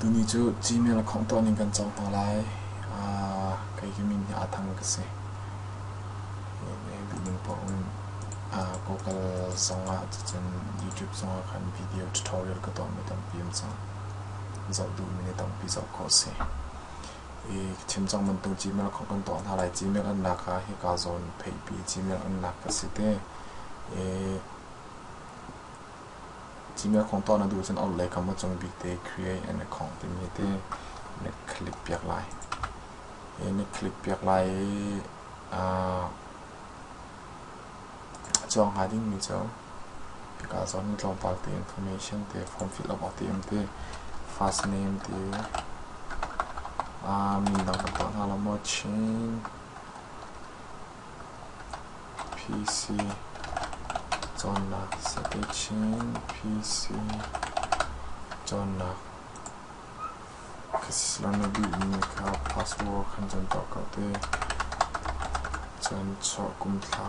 Tuni cu Gmail account tuah ning kan cawng hna lai. Kei ka min hi Athang ka si. Duhning paoh in Google zongah cucun YouTube zongah khan video tutorial ka tuahmi tampi um cang. Zoh duhmi nih tampi zoh khawh a si. I ka chim cang bantuk Gmail account kan tuah hna lai. Gmail an nak ah hika zawn theihpi Gmail an nak ka si te. I Gmail account tuah na duh cun orhlei kam a cung bik te create an account timi te na click piak lai. I na click piak lai i a cuang hnga dingmi cu hika zawn hi tlawmpal te information te form fill up awk te um te first name te min dang kan tuah hna lo maw Chin PC cawnnak Chin PC cawnnak na duhmi kha password khan cun tuah ko te. Cun chuah kum thla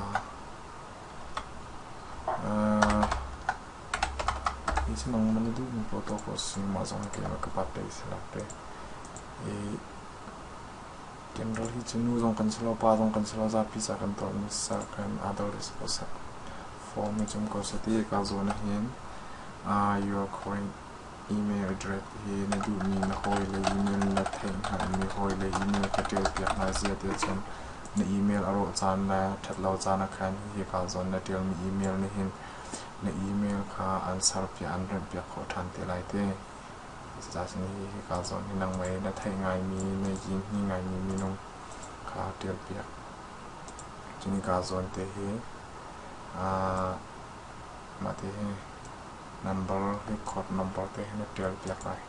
hi cu nangmah na duhmi paoh tuah khawh a si. Mah zong hi keimah ka birthday si lak te. I General hi cu nu zong kan si lo, pa zong kan si lo, zapi ca kan tuahmi sa kan other is ko seh. Form hi cum ko seh ti ka zawn ahhin your current email address hi na duhmi na hawile email na theih hngalhmi hawile email ka ṭial piak hna zia ti ahcun na email a rawh caan le ṭhat lo caan ah khan hika zawn na ṭialmi email nih hin na email kha an serpiak an remhpiak khawh ṭhan te lai ti. Cucaah cun hika zawn hi nangmah i na theih ngaimi na yinhni ngaimi minung kha ṭial piak. Cun hika zawn te hi mah te hi number record number te hi na ṭial piak lai.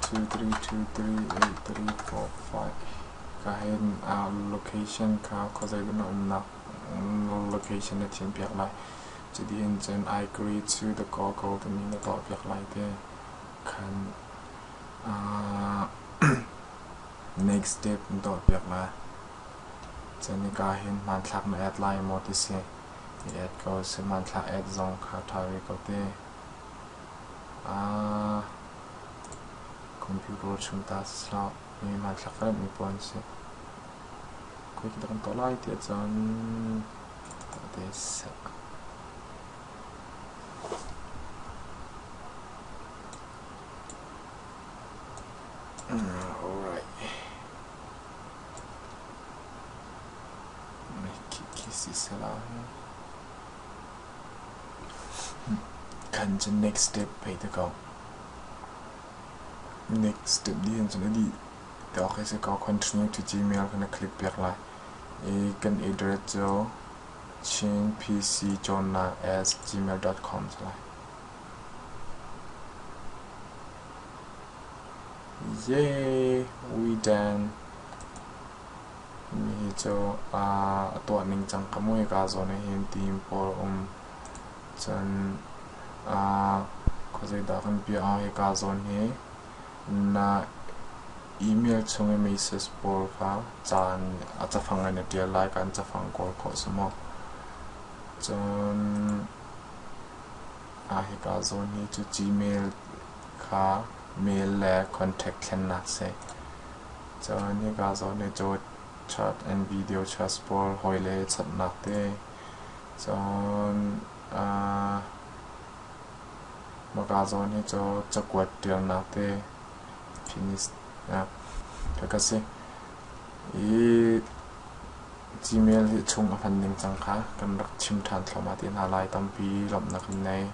2 3 2 3 8 3 4 5 ka hin location kha khuazei na umnak location na thim piak lai. Cutiin cun I agree to the Google timi na tuah piak lai te khan next step na tuah piak lai. Cun hika hin hmanthlak na add lai maw ti si. I add ko si hmanthlak add zong kha ṭha ve ko te. Computer chung ta si lo mi hmanthlak ka remhmi pawl an si. Khoi khi dah kan tuah lai ti ahcun this. Alright. Khan cu next step pei te ko. Next step dih hin cun a dih te awk hi si ko. Continue to Gmail kha na click piak lai. I kan address cu chinpccawnnak@gmail.com si lai. Yay! We done. Mi hi cu a tuah ning cang ka mui ka zawn ah hin team pawl um. Cun khuazeidah kan piah ah hika zawn hi na email chung i message pawl kha ca a cafang in na ṭial lai kan cafang kawl khawh si maw. Cun hika zawn hi cu Gmail kha mail le contact thlennak si. Cun hika zawn hi cu chat and video chat pawl hawile chatnak te. Cun maka zawn hi cu cakuat ṭialnak te finish ka si. I Gmail hi chung a hman ning cang kha kan rak chim ṭhan thluahmah te hna lai. Tampi lawmhnak kan nei.